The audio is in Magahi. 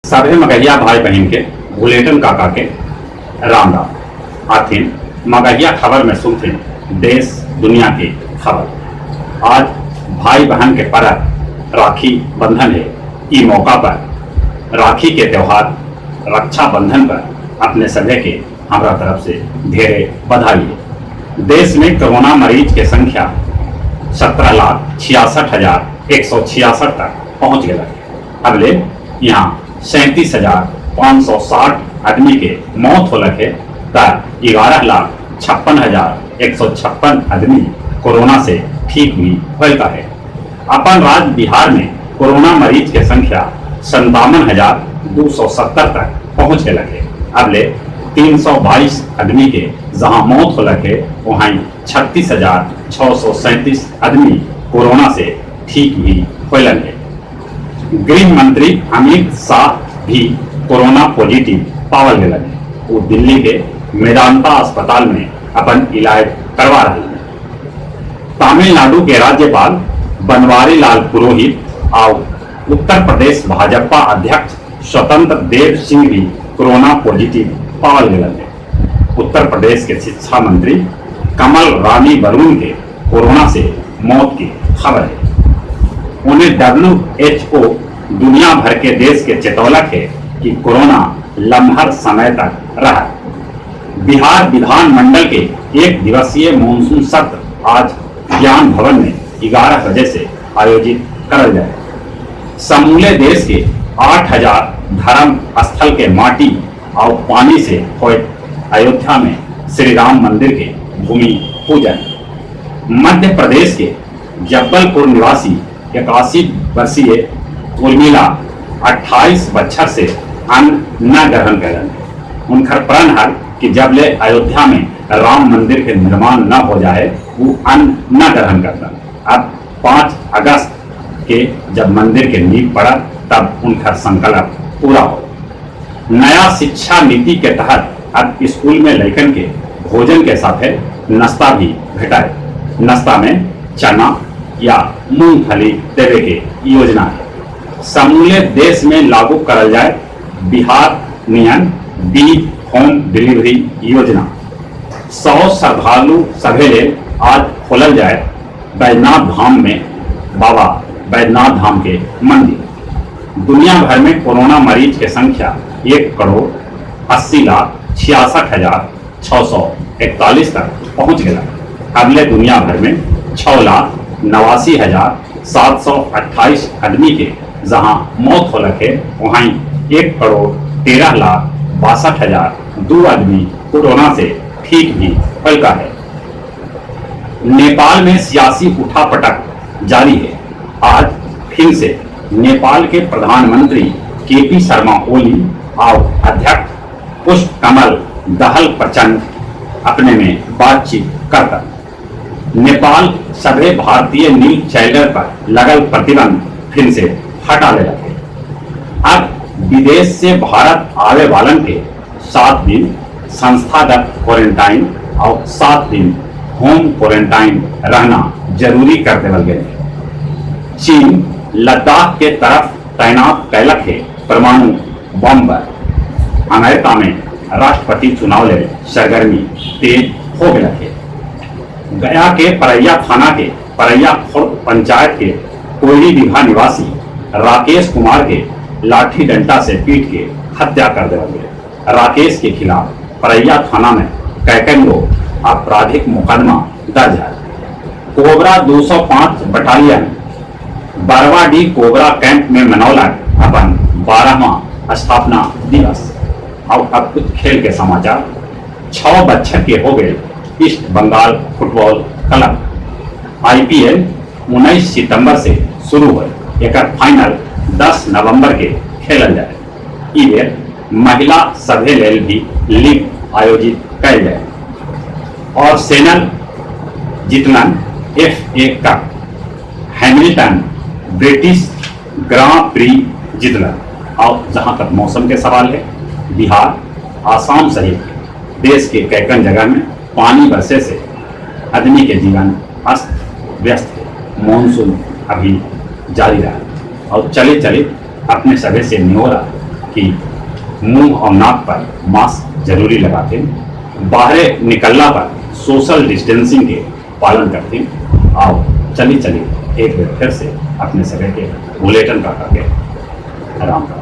सभे मगहिया भाई बहिन के भुलेटन काका के राम राम। आथिन मगहिया खबर में सुनथिन देश दुनिया के खबर। आज भाई बहन के परब राखी बंधन हे। ई मौका पर राखी के त्योहार रक्षा बंधन पर अपने सभे के हमरा तरफ से ढेरे बधाई है। देश में कोरोना मरीज के संख्या 17,66,166 तक पहुंच गया। अबले यहाँ 37,560 आदमी के मौत होलक है त 11,56,156 आदमी कोरोना से ठीक भी होल का है। अपन राज्य बिहार में कोरोना मरीज के संख्या 57,270 तक पहुंच गया है। अबले 322 आदमी के जहां मौत होलक है वहीं 36,637 आदमी कोरोना से ठीक भी होलन है। गृह मंत्री अमित शाह भी कोरोना पॉजिटिव पावल गए है। वो दिल्ली के मेदांता अस्पताल में अपन इलाज करवा रहे हैं। तमिलनाडु के राज्यपाल बनवारी लाल पुरोहित और उत्तर प्रदेश भाजपा अध्यक्ष स्वतंत्र देव सिंह भी कोरोना पॉजिटिव पावल गए है। उत्तर प्रदेश के शिक्षा मंत्री कमल रानी वरुण के कोरोना से मौत की खबर है। उन्हें WHO दुनिया भर के देश के चेतौलक है कि कोरोना लम्हर समय तक रहा। बिहार विधानमंडल के एक दिवसीय मानसून सत्र आज ज्ञान भवन में 11 बजे से आयोजित करल जाए। समूले देश के 8,000 धर्म स्थल के माटी और पानी से होए अयोध्या में श्री राम मंदिर के भूमि पूजन। मध्य प्रदेश के जबलपुर निवासी 81 वर्षीय उर्मिला 28 बच्छर से अन्न न ग्रहण करन। उनकर प्रण है कि जब ले अयोध्या में राम मंदिर के निर्माण न हो जाए वो अन्न न ग्रहण करता। अब 5 अगस्त के जब मंदिर के नींव पड़ा तब उनका संकल्प पूरा हो। नया शिक्षा नीति के तहत अब स्कूल में लड़कन के भोजन के साथ नाश्ता भी भेटाए। नाश्ता में चना या मूंगफली देवे के योजना है। समूले देश में लागू करल जाए बिहार नियन बीज होम डिलीवरी योजना। 100 श्रद्धालु सभे ले आज खोलल जाए बैजनाथ धाम में बाबा बैजनाथ धाम के मंदिर। दुनिया भर में कोरोना मरीज के संख्या 1,80,66,641 तक पहुंच गया। अगले दुनिया भर में 6,89,728 आदमी के जहां मौत होलक है वहीं 1,13,62,002 आदमी कोरोना से ठीक भी हल्का है। नेपाल में सियासी उठापटक जारी है। आज फिर से नेपाल के प्रधानमंत्री केपी शर्मा ओली और अध्यक्ष पुष्प कमल दहल प्रचंड अपने में बातचीत करता। नेपाल सभे भारतीय न्यूज चैनल पर लगल प्रतिबंध फिर से हटा ले है। अब विदेश से भारत आवे वालन के 7 दिन संस्थागत क्वारंटाइन और 7 दिन होम क्वारंटाइन रहना जरूरी कर देवल गए। चीन लद्दाख के तरफ तैनात कैलक है परमाणु बम। अमेरिका में राष्ट्रपति चुनाव ले सरगर्मी तेज हो गया है। गया के परैया थाना के परैया खुर्द पंचायत के कोयरी बीघा निवासी राकेश कुमार के लाठी डंडा से पीट के हत्या कर दिया गया। राकेश के खिलाफ परैया थाना में कैकन गो आपराधिक मुकदमा दर्ज है। Cobra 205 battalion Barwadih cobra camp में मनौलक अपन 12वां स्थापना दिवस। और अब कुछ खेल के समाचार। 6 बच्चर के हो गए east Bengal football club. IPL 19 सितंबर से शुरू हुए। एक फाइनल 10 नवंबर के खेलल जाए। ई बेर महिला सभे लेल भी लीग आयोजित कयल जाए। और सेनल जीतलन FA cup, Hamilton British Grand Prix जीतलन। और जहां तक मौसम के सवाल है, बिहार आसाम सहित देश के कैकन जगह में पानी बरसे से आदमी के जीवन अस्त व्यस्त है। मानसून अभी जारी रहा। और चले चले अपने सभे से निहोरा कि कि मुंह और नाक पर मास्क जरूरी लगाते, बाहरे निकलना पर सोशल डिस्टेंसिंग के पालन करते। आओ चली चली एक बार फिर से अपने सभी के बुलेटिन का करके राम राम।